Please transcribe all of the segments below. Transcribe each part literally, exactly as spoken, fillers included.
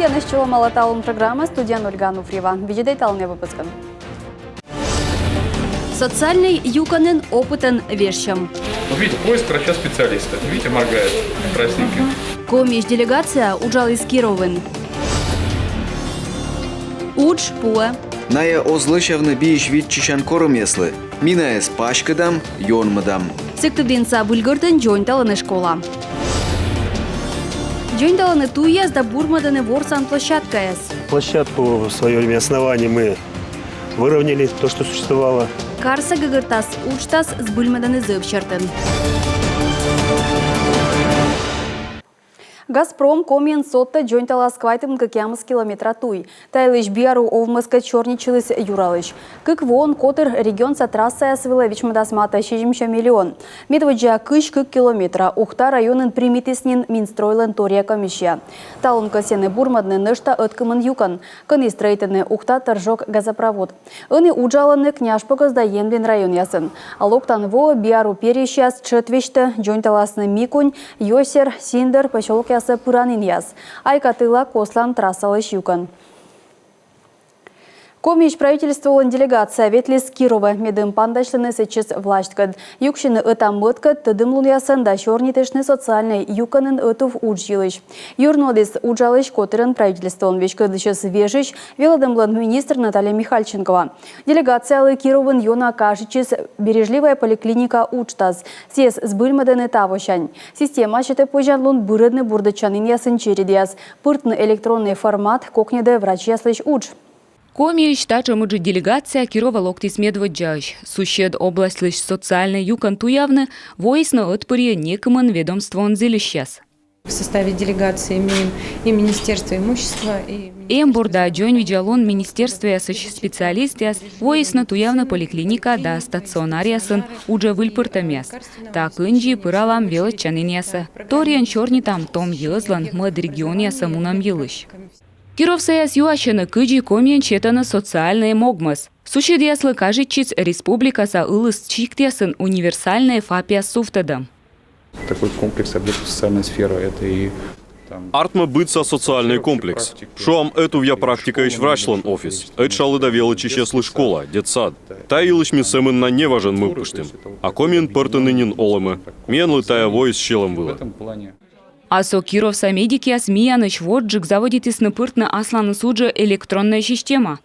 Тіянӧс чолӧмала «Талун» программа, студияын Ольга Ануфриева. Видзӧдӧй талунъя выпускын. Социальнӧй юкӧнын опытӧн вежсьӧм. Вот видите, поиск врача-специалиста. Видите, моргает красненьким. Комиысь делегация уджаліс Кировын. Удж пуӧ. Найӧ оз лӧсявны биысь виччысян корӧмъяслы. Ми найӧс паськӧдам, ёнмӧдам. Сыктывдінса Быльгортын дзоньталӧны школа. Дзоньталӧны туйяс да бурмӧдӧны ворсан площадкаяс. Площадку в своё время основания мы выровняли, то, что существовало. Карса гӧгӧртас уджтас збыльмӧдӧны зэв сертӧн. «Газпром» Комиын содтӧд дзоньталас квайтымын кӧкъямыс километра туй. Та йылысь биару овмӧскӧд сёрнитчыліс юралысь. Кык воӧн котыр регионса трассаяс вылӧ вичмӧдас матӧ сизимсё миллион. Медводдза кызь кык километра Ухта районын примитіс нин Минстройлӧн торъя комиссия. Талун кӧсйӧны бурмӧдны нӧшта ӧткымын юкӧн, кӧні стрӧитӧны Ухта — Торжок газопровод. Ӧні уджалӧны Княжпогост да Емвин районъясын. А локтан воӧ биару перйысьяс тшӧт весьтӧ дзоньталасны Микунь, Ёсер, Синдӧр посёлокъясӧ пыранінъяс. Айкатыла кослан трассалысь юкӧн. Комиысь правительстволӧн делегация ветліс Кировӧ, медым пантасьлыны сэтчӧс властькӧд, юксьыны ӧта-мӧдкӧд, тӧдӧмлунъясӧн да сёрнитыштны социальнӧй юкӧнын ӧтув удж йылысь. Юрнуӧдіс уджалысь котырӧн правительствоӧн веськӧдлысьӧс вежысь, велӧдӧмлӧн министр Наталья Михальченкова. Делегациялы Кировын ёна кажитчис «Бережливая поликлиника» уджтас. Сійӧс збыльмӧдӧны тавосянь. Система сетӧ позянлун бырӧдны бурдӧдчанінъясын чередъяс, пыртны электроннӧй формат, кокньӧдӧ врачьяслысь удж. Комиысь татшӧм ыджыд делегация Кировӧ локтіс медводдзаысь. Сусед областьлысь социальнӧй юкӧн туявны воисны ӧтпырйӧ некымын ведомствоын зільысьяс. В составе делегации имеем и Министерство имущества, и Эмбур да дзоньвидзалун министерствоясысь специалистъяс воисны туявны поликлиника да стационаръясын уджӧ выльпыртӧмъяс. Та кындзи пыралам велӧдчанінъясӧ, торйӧн сёрнитам том йӧзлӧн мӧд регионъясӧ мунӧм йылысь. Кировсаяс юасьӧны, кыдзи Комиын сетӧны социальнӧй могмӧс. Суседъяслы кажитчис республикаса ылыс сиктъясын универсальнӧй ФАПъяс сувтӧдӧм. Такой комплекс объектов социальной сферы — это и там... Артмӧ быдса социальнӧй комплекс. Шуам, ӧтувъя практикаысь врачлӧн офис, ӧтшалыда велӧдчысьяслы школа, детсад. Та йылысь ми сӧмын на неважӧн мӧвпыштім. А Комиын пӧртӧны нин олӧмӧ. Миянлы тайӧ воис сьӧлӧм вылӧ. А со кировса медикъяс миянысь водзджык заводитісны пыртны асланыс уджӧ электроннӧй система.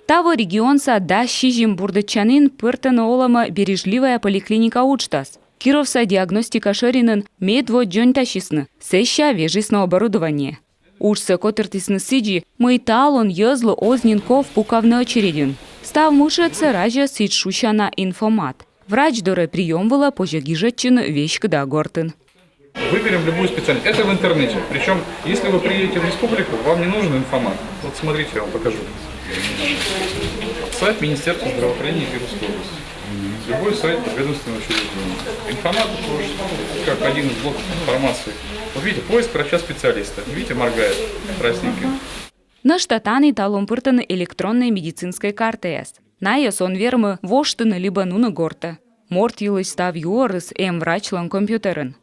Таво регионса дас сизим бурдӧдчанін пӧртӧны олӧмӧ «Бережливая поликлиника» уджтас. Кировса диагностика шӧринын медводз дзоньтасисны, сэсся вежисны оборудование. Уджсӧ котыртісны сідзи, мый талун йӧзлы оз нин ков пукавны ӧчередьын. Став мытшӧдсӧ разьӧ сідз шусяна инфомат. Врач дорӧ приём вылӧ позьӧ гижӧдчыны веськыда гортын. Выберем любую специальность. Это в интернете. Причём, если вы приедете в республику, вам не нужен инфомат. Вот смотрите, я вам покажу. Сайт Министерства здравоохранения Кировской области. Любой сайт ведомственного учреждения. Инфомат тоже как один из блоков информации. Вот видите, поиск врача-специалиста. Видите, моргает красненьким. Нӧшта тані талун пыртӧны электроннӧй медицинскӧй картаяс. Найӧс он вермы воштыны либӧ нуны гортӧ. Морт йылысь став юӧрыс эм врачлӧн компьютерын.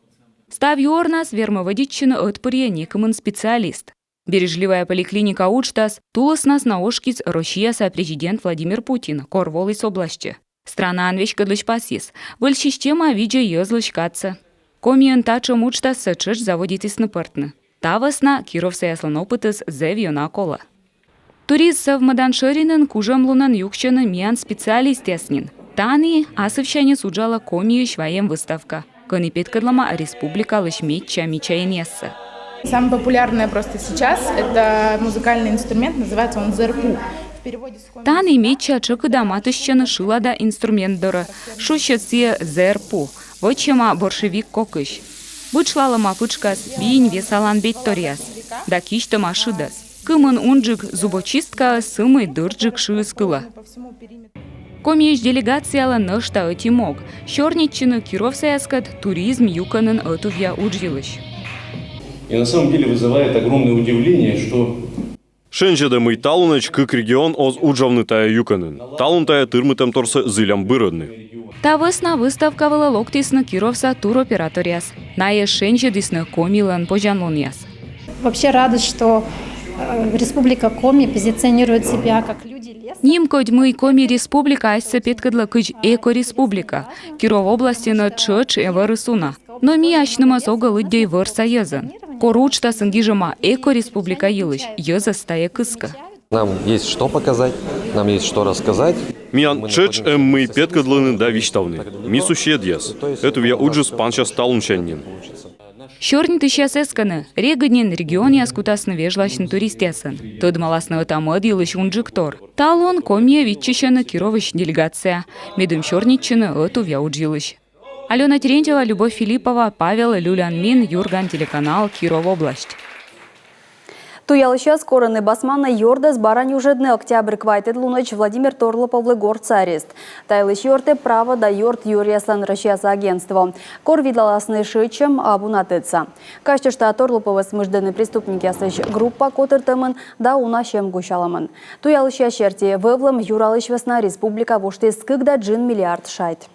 Став юӧрнас вермӧ вӧдитчыны ӧтпырйӧ некымын специалист. «Бережливая поликлиника» уджтас тулыснас на ошкис Россияса президент Владимир Путин, кор воліс обласьтӧ. Странаӧн веськӧдлысь пасйис: выль система видзӧ йӧзлысь кадсӧ. Комиын татшӧм уджтассӧ тшӧтш заводитісны пӧртны. Та вӧсна кировсаяслӧн опытыс зэв ёна колӧ. Туризм сӧвмӧдан шӧринын кужӧмлунӧн юксьӧны миян специалистъяс нин. Тані асывсяньыс уджалӧ Комиысь вайӧм выставка, кӧні петкӧдлӧма республикалысь медся мичаинъяссӧ. Самый популярный просто сейчас — это музыкальный инструмент, называется он зэрпу. В переводе с коми... Тані медся тшӧкыда матыстчӧны шылада инструмент дорӧ. Шусьӧ сійӧ зэрпу, вӧчӧма боршевик кокысь. Бытшлалӧма пытшкас бинь весалан бедьторъяс да кисьтӧма шыдӧс. Кымын унджык зубочисткаыс сы мый дырджык шыыс кылӧ. Комиысь делегациялӧн нӧшта ӧти мог — сёрнитчыны кировсаяскӧд туризм юкӧнын ӧтувъя удж йылысь. И на самом деле вызывает огромное удивление, что... Шензьӧдӧ, мый талунӧдз кык регион оз уджавны тайӧ юкӧнын. Талун тайӧ тырмытӧмторсӧ зілям бырӧдны. Та вӧсна выставка вылӧ локтісны кировса туроператоръяс. Найӧ шензьӧдісны Комилӧн позянлунъяс. Вообще рада, что Э, Республика Коми позиционирует себя как люди леса. Нимкодь, мый Коми Республика асьсӧ петкӧдлӧ кыдз экореспублика. Киров областьын тшӧтш и вӧрыс уна. Но ми асьнымӧс ог лыддьӧй вӧрса йӧзӧн. Кор уджтасын гижӧма экореспублика йылысь, йӧзӧс тайӧ кыскӧ. Нам есть что показать, нам есть что рассказать. Миян тшӧтш эм мый петкӧдлыны да висьтавны. Ми суседъяс. Ӧтувъя уджыс пансяс талунсянь нин. Сёрнитысьяс эскӧны, регыд нин регионъяс кутасны вежласьны туристъясӧн. Тӧдмаласны ӧта-мӧд йылысь унджыктор. Талун Комиӧ виччысьӧны Кировысь делегация. Медым сёрнитчыны ӧтувъя удж йылысь. Алёна Терентьева, Любовь Филиппова, Павел Люлянмин, Юрган телеканал, Киров область. Туялысьяс корӧны басманӧ ёрдӧс бара нюжӧдны. Октябрь квайтӧд лунӧдз Владимир Торлоповлы гортса арест. Та йылысь юӧртӧ «Право да ёрт» юӧръяслӧн Россияса агентство. Кор видлаласны шыӧдчӧм абу на тӧдса. Казьтышта, Торлоповӧс мыждӧны преступникъяслысь группа котыртӧмын да уна сьӧм гусялӧмӧн. Туялысьяс серти, вӧвлӧм юралысь вӧсна республика воштіс кык да джын миллиард шайт.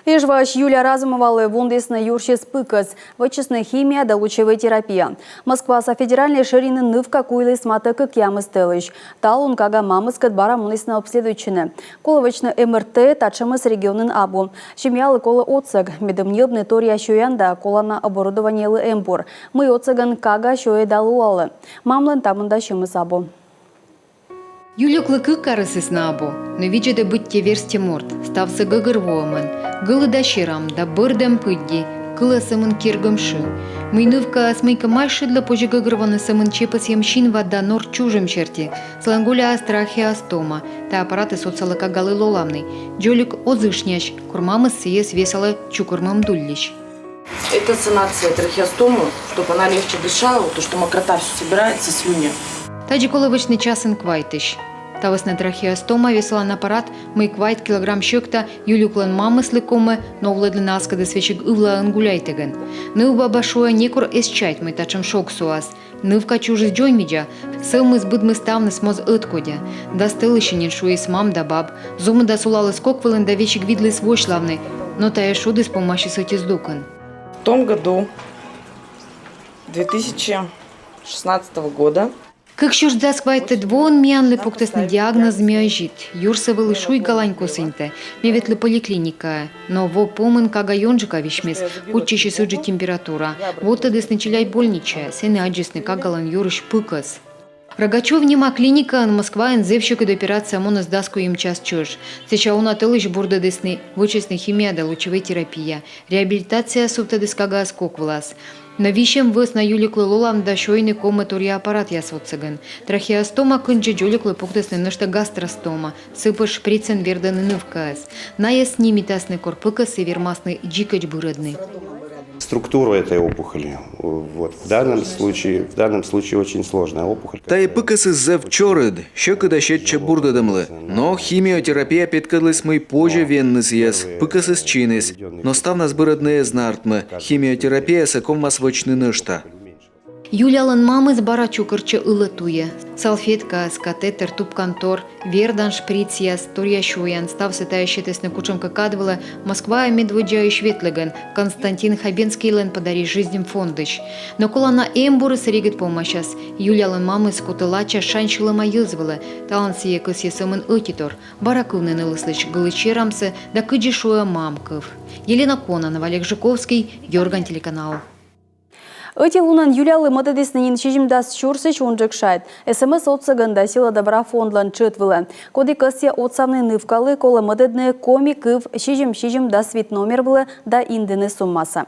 Эжваысь Юлия Разумовалы вундісны юрсьыс пыкӧс, вӧчисны химия да лучевӧй терапия. Москваса федеральнӧй шӧринын нывка куйліс матӧ кӧкъямыс тӧлысь. Талун кага мамыскӧд бара мунісны обследуйтчыны. Колӧ вӧчны МРТ, татшӧмыс регионын абу. Семьялы колӧ отсӧг, медым ньӧбны торъя сёян да колана оборудованиелы эмбур, мый отсӧгӧн кага сёйӧ да лулалӧ. Мамлӧн та мында сьӧмыс абу. Юликлы кык арӧсыс на абу, но видзӧдӧ быттьӧ верстьӧ морт, ставсӧ гӧгӧрвоӧмӧн. Гӧлыда серам да бӧрдӧм пыдди, кылӧ сӧмын кергӧм шы. Мый нывкаыс мыйкӧ майшӧдлӧ, позьӧ гӧгӧрвоны сӧмын чепӧсйӧм синва да нор чужӧм серти. Сылӧн голяыс трахеостома, та аппаратыс отсалӧ кагалы лолавны. Дзолюк оз ышнясь, кор мамыс сійӧс весалӧ чукӧрмӧм дулльысь. Это санация трахеостомы, чтобы она легче дышала, то что мокрота все собирается, слюни. Тадзи колӧ вӧчны часын квайтысь. Та вӧсна трахеостома весалан аппарат, мый квайт килограмм сьӧкта, Юликлӧн мамыслы ковмӧ новлӧдлыны аскӧдыс весиг ывлаын гуляйтӧгӧн. Нывбаба шуӧ, некор эз чайт, мый татшӧм шогсуас. Нывка чужис дзоньвидза, сӧвмыс-быдмыс ставныс моз ӧткодя. Дас тӧлысьӧ нин, шуис мам да баб. Зумыда сулаліс кок вылын да весиг видліс восьлавны. Но тайӧ шудыс помасис ӧти здукӧн. В том году, две тысячи шестнадцатого года, Кык сюрс дас квайтӧд воын миянлы пуктісны диагноз миозит. Юрсӧ вӧлі шуйгалань косіньтӧ. Ме ветлі поликлиникаӧ. Но во помын кага ёнджыка висьмис. Кутчысис ыджыд температура. Вуттӧдісны челядь больничаӧ. Сэні аддзисны кагалӧн юрысь пыкӧс. Рогачёв нима клиникаын Москваын зэв сьӧкыд операция муніс дас куим час чӧж. Сэсся уна тӧлысь бурдӧдісны, вӧчисны химия да лучевӧй терапия. Реабилитацияӧ сувтӧдіс кагаӧс кок вылас. Но висьӧм вӧсна Юликлы лолавны да сёйны ковмӧ торъя аппаратъяс отсӧгӧн. Трахеостома кындзи дзолюклы пуктісны нӧшта гастростома, сы пыр шприцӧн вердӧны нывкаӧс. Найӧс нимитасны, кор пыкӧсыс вермасны дзикӧдз бырӧдны. Структуру этой опухоли. Вот. В данном случае, в данном случае очень сложная опухоль. Тайӧ пыкӧсыс зэв чорыд, сьӧкыда сетчӧ бурдӧдӧмлы. Но химиотерапия петкӧдліс, мый позьӧ венны сійӧс, пыкӧсыс чиніс. Но ставнас бырӧдны эз на артмы. Химиотерапиясӧ ковмас вӧчны нӧшта. Юлялӧн мамыс бара чукӧртчӧ ылӧ туйӧ. Салфеткаяс, катетер, тупкантор, вердан шприцъяс, торъя сёян, ставсӧ тайӧ сетісны кутшӧмкӧ кад вылӧ Москваӧ медводдзаысь ветлігӧн Константин Хабенскийлӧн «Подари жизнь» фондысь. Но колана эмбурыс регыд помасяс. Юлялӧн мамыс кутӧ лача шань сьӧлӧма йӧз вылӧ. Талун сійӧ кӧсйӧ сӧмын ӧтитор. Бара кывны нылыслысь гӧлысь серамсӧ да, кыдзи шуӧ, мам кыв. Елена Кононова, Олег Жуковский, «Юрган» телеканал. Ӧти лунӧн Юлялы мӧдӧдісны нин сизимдас сюрсысь унджык шайт. СМС отсӧгӧн да «Сила добра» фондлӧн тшӧт вылӧ. Коді кӧсйӧ отсавны нывкалы, колӧ мӧдӧдны коми кыв сизим сизим дас вит номер вылӧ да индыны суммасӧ.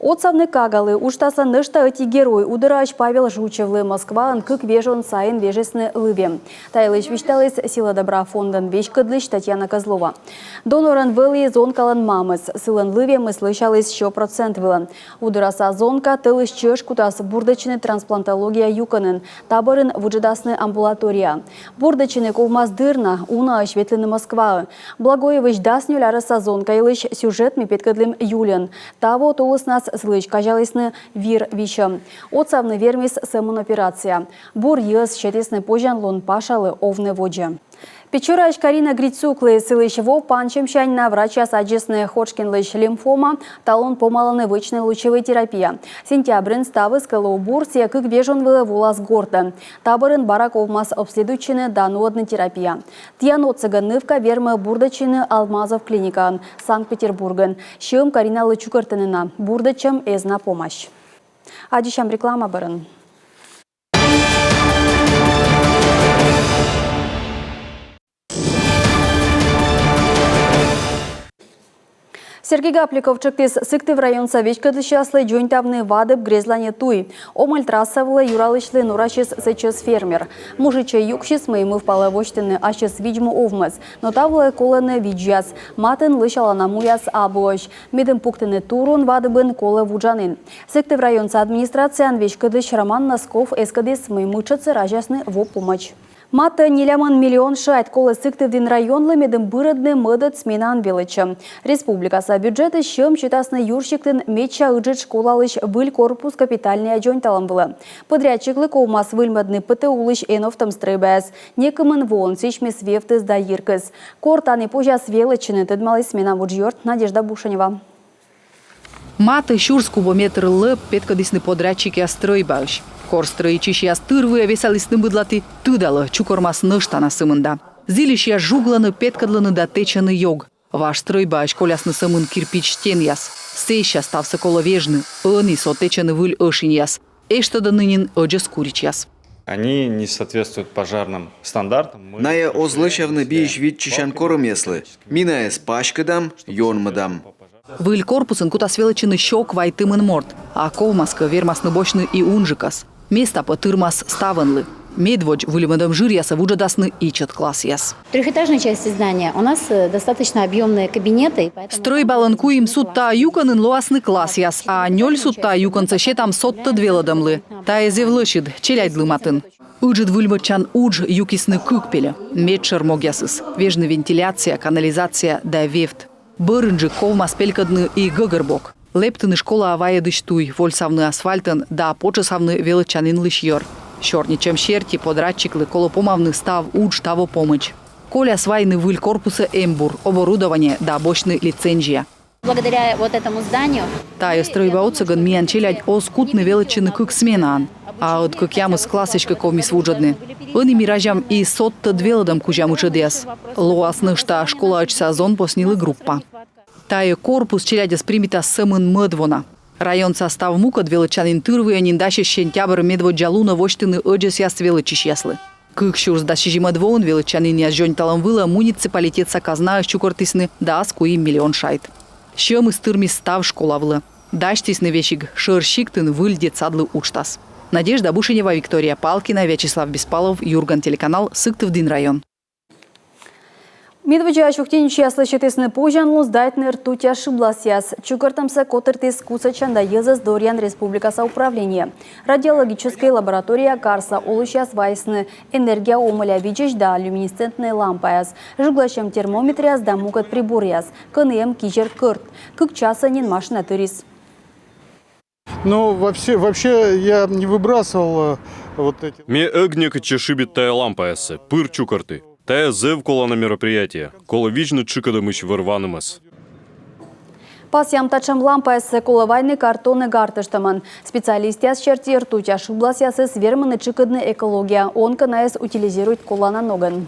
Отсавны кагалы уджтаса нӧшта ӧти герой, удораысь Павел Жучевлы Москваын кык вежон сайын вежисны лывъяс. Та йылысь висьталіс «Сила добра» фондлӧн веськӧдлысь Татьяна Козлова. Донорӧн вӧлі зонкалӧн мамыс, сылӧн лывъямыс лӧсяліс сё процент вылӧ. Удораса зонка тӧлысь чӧж кутас бурдӧдчыны трансплантология юкӧнын, та бӧрын вуджӧдасны амбулаторияӧ. Бурдӧдчыны ковмас дыр на, унаысь ветлыны Москваӧ. Благоевысь дас нёль арӧса зонка йылысь сюжет ми петкӧдлім июльын. Таво тулыснас сылысь казялісны вир висьӧм. Отсавны вермис сӧмын операция. Бур йӧз сетісны позянлун Пашалы овны водзӧ. Печораысь Карина Грицюклы сылысь во пансьӧмсянь на врачьяс аддзисны: Ходжкинлысь лимфома, талун помалӧны вӧчны лучевой терапия. Сентябрын ставыс кӧ лоӧ бур, сійӧ кык вежон вылӧ волас гортӧ. Та бӧрын бара ковмас обследуйтчыны да нуӧдны терапия. Тіян отсӧгӧн нывка вермӧ бурдӧдчыны Алмазов клиникаын, Санкт-Петербургын. Сьӧм Кариналы чукӧртӧны на, бурдӧдчӧм эз на помась. Аддзысям реклама бӧрын. Сергей Гапликов тшӧктіс Сыктыв районса веськӧдлысьяслы дзоньтавны Вадыб — Грезланьӧ туй. Омӧль трасса вылӧ Юралысьлы норасис сэтчӧс фермер. Мужичӧй юксис, мый мӧвпалӧ восьтыны ассьыс видз-му овмӧс, но та вылӧ колӧны видзьяс. Матын лӧсялана муяс абуӧсь. Медым пуктыны турун Вадыбын, колӧ вуджанін. Сыктыв районса администрацияӧн веськӧдлысь Роман Носков эскӧдіс, мый мытшӧдсӧ разясны во помӧдз. Матӧ нелямын миллион шайт колӧ Сыктывдін районлы, медым бырӧдны мӧдӧд сменаӧн велӧдчӧм. Республикаса бюджетысь сьӧм сетасны Юрсиктын медся ыджыд школалысь выль корпус капитальнӧя дзоньталӧм вылӧ. Подрядчиклы ковмас выльмӧдны П Т У-лысь эновтӧм стрӧйбаяс. Некымын воӧн сісьмис вевтыс да йиркыс. Кор тані позяс велӧдчыны, тӧдмаліс смена вуджъёрт Надежда Бушенева. Матӧ сюрс кубометр лӧп петкӧдісны подрядчикъяс стрӧйбаысь. Кор стрӧитчысьяс тырвыйӧ весалісны быдлаті, тыдалӧ, чукӧрмас нӧшта на сымында. Зільысьяс жуглӧны, петкӧдлӧны да тэчӧны ёг. Важ стрӧйбаысь колясны сӧмын кирпич стенъяс. Сэсся ставсӧ колӧ вежны, ӧні со тэчӧны выль ӧшиньяс. Эштӧдӧны нин ӧдзӧс куричьяс. Они не соответствуют пожарным стандартам. Мы Найӧ оз лӧсявны биысь виччысян корӧмъяслы. Ми найӧс паськӧдам, ёнмӧдам. Выль корпусын кутас велӧдчыны сё квайтымын морт, а ковмас кӧ, вермасны босьтны и унджыкӧс. Места пӧ тырмас ставӧнлы. Медводз выльмӧдӧм жыръясӧ вуджӧдасны ичӧт классъяс. Трёхэтажная часть здания. У нас э, достаточно объёмные кабинеты. И поэтому Стрӧйбалӧн куим судта юкӧнын лоасны классъяс, а нёль судта юкӧнсӧ сетам содтӧд велӧдӧмлы. Тайӧ зэв лӧсьыд, челядьлы матын. Ыджыд выльмӧдчан удж юкисны кык пельӧ. Медшӧр могъясыс — вежны вентиляция, канализация да вевт. Бӧрынджык ковмас пелькӧдны и гӧгӧрбок. Лэптыны школаӧ вайӧдысь туй, вольсавны асфальтӧн да потшӧсавны велӧдчанінлысь йӧр. Сёрнитчӧм серти, подрядчиклы колӧ помавны став удж таво помӧдз. Коляс вайны выль корпусӧ эмбур, оборудование да босьтны лицензия. Благодаря вот этому зданию Тайӧ стрӧйба отсӧгӧн миян челядь оз кутны велӧдчыны кык сменаӧн. А ӧд кӧкъямыс класс эськӧ ковмис вуджӧдны. Ӧні ми разям и содтӧд велӧдӧм кузя мытшӧдъяс. Лоас нӧшта школаӧдзса зонпоснилы группа. Тайӧ корпус челядьӧс примитас сӧмын мӧд во на. Районса став мукӧд велӧдчанін тырвыйӧ нин дасьӧсь сентябр медводдза лунӧ восьтыны ӧдзӧсъяс велӧдчысьяслы. Кык сюрс дас сизимӧд воын велӧдчанінъяс дзоньталӧм вылӧ муниципалитетса казнаысь чукӧртісны дас куим миллион шайт. Сьӧмыс тырмис став школа вылӧ. Дасьтісны весиг шӧр сиктын выль детсадлы уджтас. Надежда Бушенева, Виктория Палкина, Вячеслав Беспалов, «Юрган» телеканал, Сыктывдін район. Медводдзаысь Ухтиничьяслы сетісны позянлун сдайтны ртутья шыбласъяс. Чукӧртӧмсӧ котыртіс кусӧдчан да йӧзӧс дорйан республикаса управление. Радиологическӧй лаборатория карса олысьяс вайисны энергия омӧля видзысь да люминесцентнӧй лампаяс, жугласьӧм термометръяс да мукӧд приборъяс, кӧні эм кизер кӧрт. Кык часӧ нин машина тырис. Ну, вообще, вообще я не выбрасывал э, вот эти. Ме эг некытчӧ шыбит тайӧ лампаяссӧ, пыр чукӧрті. Тайӧ зэв колана мероприятие. Колӧ видзны тшыкӧдӧмысь вӧр-ванымӧс. Пасъям, татшӧм лампаяссӧ колӧ вайны картонӧ гартыштӧмӧн. Специалистъяс серти, ртутья шыбласъясыс вермӧны тшыкӧдны экология, он кӧ найӧс утилизируйт колана ногӧн.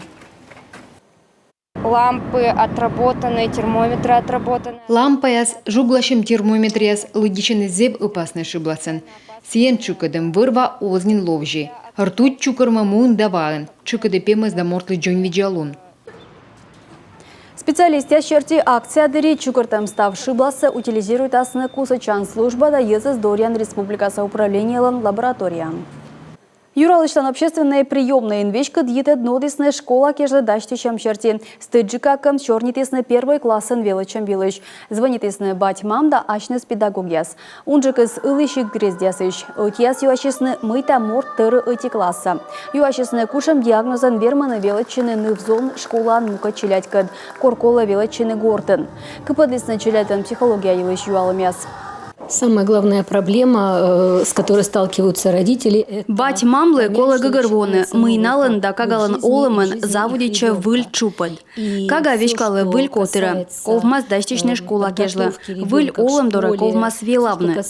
Лампы отработаны, термометры отработаны. Лампаяс, жугласьӧм термометръяс лыддьысьӧны зэв ӧпаснӧй шыбласӧн. Сійӧн тшыкӧдӧм вӧр-ва оз нин ловзьы. Ртуть чукӧрмӧ муын да ваын, тшыкӧдӧ пемӧс да мортлы дзоньвидзалун. Специалистъяс серти, акция дырйи чукӧртӧм став шыблассӧ утилизируйтасны кусӧдчан служба да йӧзӧс дорйан республикаса управлениелӧн лаборатория. Юралысьлӧн общественнӧй приёмнӧйын веськыд йитӧд нуӧдісны школа кежлӧ дасьтысьӧм серти. Стӧчджыка кӧ, сёрнитісны первой классӧн велӧдчӧм йылысь. Звӧнитісны бать-мам да асьныс педагогъяс. Унджыкыс ылісны грездъясысь. Ӧтияс юасисны, мыйта морт тӧрӧ ӧти классӧ. Юасисны, кутшӧм диагнозӧн вермӧны велӧдчыны ныв-зон, школаын мукӧд челядькӧд, кор колӧ велӧдчыны гортын. Кыпӧдлісны челядьлӧн психология йылысь юалӧмъяс. Самая главная проблема, э, с которой сталкиваются родители, это... Бать-мамлы колӧ гӧгӧрвоны, мый налӧн да кагалӧн олӧмын заводитчӧ выль тшупӧд. Кага веськалӧ выль котырӧ, ковмас дасьтысьны школа кежлӧ, выль олӧм дорӧ ковмас велавны.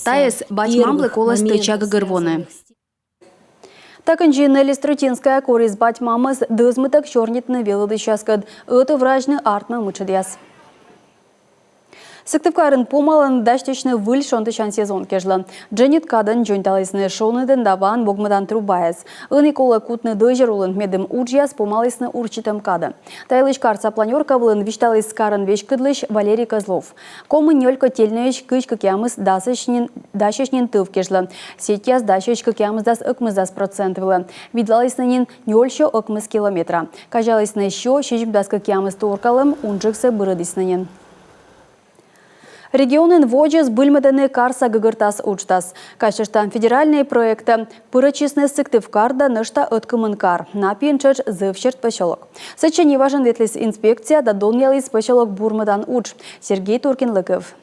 Тайӧс бать-мамлы колӧ стӧча гӧгӧрвоны. Та кындзи Нелли Стручинская корис бать-мамӧс дӧзмытӧг сёрнитны велӧдысьяскӧд, ӧтувразьны артмӧм мытшӧдъяс. Сыктывкарын помалӧны дасьтысьны выль шонтысян сезон кежлӧ. Дженьыд кадӧн дзоньталісны шоныдӧн да ваӧн могмӧдан трубаяс. Ӧні колӧ кутны дӧзьӧр улын, медым уджъяс помалісны урчитӧм кадӧ. Та йылысь карса планёрка вылын висьталіс карын веськӧдлысь Валерий Козлов. Комын нёль котельнӧйысь кызь кӧкъямыс дасьӧсь нин, дасьӧсь нин тӧв кежлӧ. Сетьяс дасьӧсь кӧкъямысдас ӧкмысдас процент вылӧ. Видлалісны нин нёль сё ӧкмыс километра. Казялісны сё сизимдас кӧкъямыс торкалӧм, унджыксӧ бырӧдісны нин. Регионын водзӧс бульмӧдӧны карса гӧгӧртас уджтас. Казьтыштам, федеральнӧй проектӧ пырӧдчисны Сыктывкар да нӧшта ӧткымын кар, на пиын тшӧтш Зӧвсерт посёлок. Сэтчӧ неважӧн ветліс инспекция да донъяліс посёлок бурмӧдан удж. Сергей Туркин лыктас.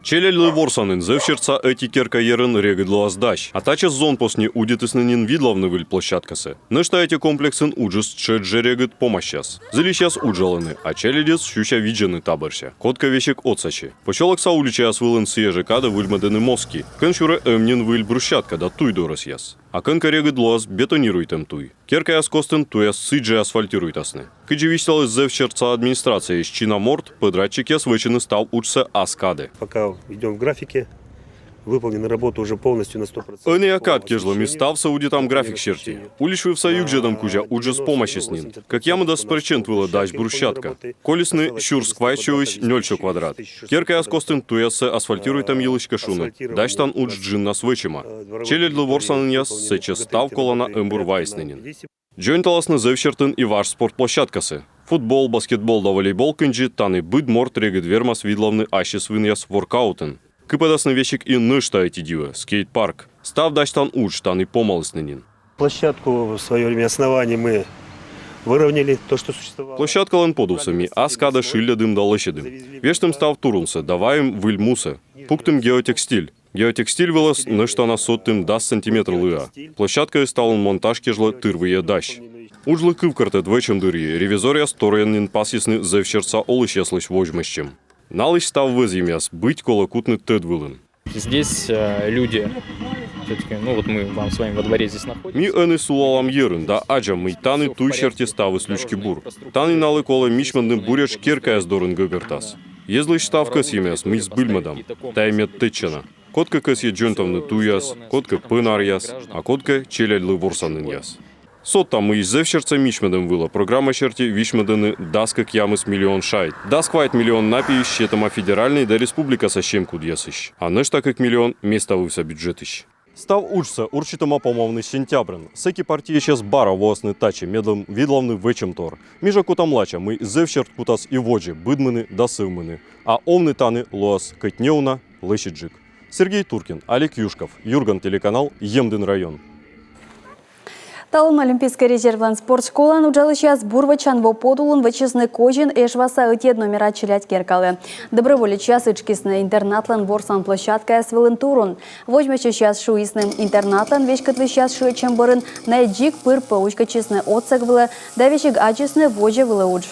Челядьлы ворсанін Зӧвсертса ӧти керка йӧрын регыд лоас дась. А тачӧс зонпосни удитісны нин видлавны выль площадкасӧ. Нӧшта ӧти комплексын уджыс тшӧтш жӧ регыд помасяс. Зільысьяс уджалӧны, а челядьыс сюся видзӧны та бӧрся. Кодкӧ весиг отсасьӧ. Посёлокса уличаяс вылын сійӧ жӧ кадӧ выльмӧдӧны мостки, кӧн сюрӧ эм нин выль брусчатка да туй дорӧсъяс. А кӧнкӧ регыд лоас бетонируйтӧм туй. Керкаяс костын туйяс сідзжӧ асфальтируйтасны. Кыдзи висьталіс Зӧвсертса администрацияысь чина морт, подрядчикъяс вӧчӧны став уджсӧ ас кадӧ. Пока идем в графике. Выполнены работы уже полностью на сто процентов. Ӧнія кад кежлӧ ми ставсӧ удитам график серти. Улич вывса югзьӧдӧм кузя уджыс помасис нин. Кӧкъямысдас прӧчент вылӧ дась брусчатка. Колисны сюрс квайтсюысь нёльсё квадрат. Керкаяс костын туйяссӧ асфальтируйтӧм йылысь кӧ шуны, дасьтан удж джыннас вӧчӧма. Челядьлы ворсанінъяс сэтчӧ став колана эмбур вайисны нин. Дзоньталасны Зӧвсертын и важ спорт площадкасӧ. Футбол, баскетбол да волейбол кындзи тані быд морт регыд вермас видлавны ассьыс вынъяс воркаутӧн. Кыпӧдасны весиг и нӧшта ӧти дивӧ — скейт-парк. Став дасьтан удж тані помалісны нин. Площадку в свое время основания мы выровняли, то, что существовало. Площадкалӧн подувсӧ ми ас кадӧ шыльӧдім да лӧсьӧдім. Вештім став турунсӧ да вайим выль мусӧ. Пуктім геотекстиль. Геотекстиль вылас нӧшта на содтім дас сантиметр лыа. Площадкаыс талун монтаж кежлӧ тырвыйӧ дась. Уджлы кывкӧртӧд вӧчӧм дырйи ревизоръяс торйӧн нин пасйисны Зӧвсертса олысьяслысь водзмӧстчӧм. Налысь став вӧзйӧмъяс быть колӧ кутны тӧд вылын. Здесь э, люди, все-таки, ну вот мы вам с вами во дворе здесь находимся. Ми ӧні сулалам йӧрын да аддзам, мый тані туй серти ставыс лючки бур. Тані налы колӧ мичмӧдны буретш керкаяс дорын гӧгӧртас. Йӧзлысь став кӧсйӧмъяс ми збыльмӧдам. Тайӧ мед тӧдчана. Кодкӧ кӧсйӧ дзоньтавны туйяс, кодкӧ пӧнаръяс, а кодкӧ челядьлы ворсанінъяс. Содтам, мый Зӧвсертсӧ мичмӧдӧм вылӧ программа серти висьмӧдӧны дас кӧкъямыс миллион шайт. Дас квайт миллион на пиысь сетӧма федеральнӧй да республикаса семкудъясысь, а нӧшта кӧкъямыс миллион — места вывса бюджетысь. Став уджсӧ урчитӧма помавны сентябрын. Сэки партиысьяс бара воасны татчӧ, медым видлавны вӧчӧмтор. Ми жӧ кутам лача, мый Зӧвсерт кутас и водзӧ быдмыны да сӧвмыны. А овны тані лоас кӧть неуна лӧсьыдджык. Сергей Туркин, Олег Юшков, «Юрган» телеканал, Емдін район. Талун Олимпийскӧй резервлӧн спорт школаын уджалысьяс бур вӧчан во подулын вӧчисны козин Эжваса ӧтиӧд номера челядь керкалы. Доброволечьяс ытшкисны интернатлӧн ворсан площадкаяс вылын турун. Водзмӧстчысьяс шуисны, интернатлӧн веськӧдлысьяс шыӧдчӧм бӧрын найӧ дзик пыр пӧ уськӧдчисны отсӧг вылӧ да весиг аддзисны водзӧ вылӧ удж.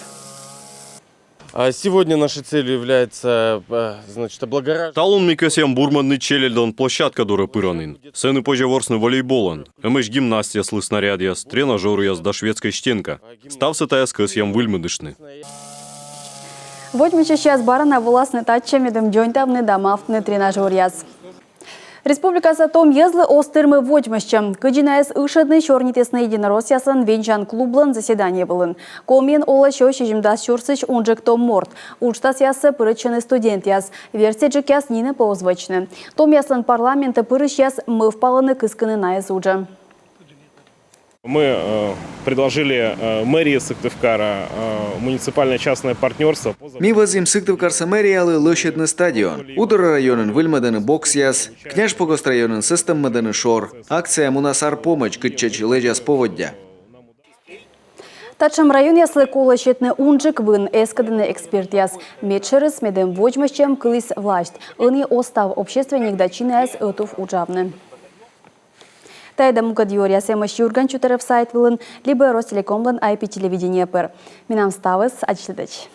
А сегодня нашей целью является, э, значит, облагораживание. Талун ми кӧсъям бурмӧдны челядьлӧн площадка дорӧ пыранін. Сэні позьӧ ворсны волейболӧн. Эмӧсь гимнастъяслы снарядъяс, тренажёръяс да шведскӧй стенка. Ставсӧ тайӧс кӧсъям выльмӧдыштны. Водзмӧстчысьяс бара на воласны татчӧ, медым дзоньтавны да мавтны тренажёръяс. Республикаса том йӧзлы оз тырмы водзмӧстчӧм. Кыдзи найӧс ышӧдны, сёрнитісны единороссъяслӧн вензян клублӧн заседание вылын. Комиын олӧ сё сизимдас сюрсысь унджык том морт. Уджтасъяссӧ пырӧдчӧны студентъяс. Верстьӧджыкъяс нинӧм пӧ оз вӧчны. Томъяслӧн парламентӧ пырысьяс мӧвпалӧны кыскыны найӧс уджӧ. Мы э, предложили э, мэрии Сыктывкара э, муниципальное частное партнерство. Ми вӧзйим Сыктывкарса мэриялы лӧсьӧдны стадион. Удор районын выльмӧдӧны боксъяс, Княжпогост районын сӧстӧммӧдӧны шор. Акция мунас ар помӧдз, кытчӧдз лэдзас поводдя. Татшӧм районъяслы колӧ сетны унджык вын, эскӧдӧны экспертъяс. Медшӧрыс, медым водзмӧстчӧм кыліс власьт. Ӧні оз став общественник да чинаяс ӧтув уджавны. Тайӧ да мукӧд юӧръяс эмӧсь «Юрган Чутырев» сайт вылын либӧ Ростелекомлӧн ай пи телевидение пыр. Менам ставыс, аддзысьлытӧдз.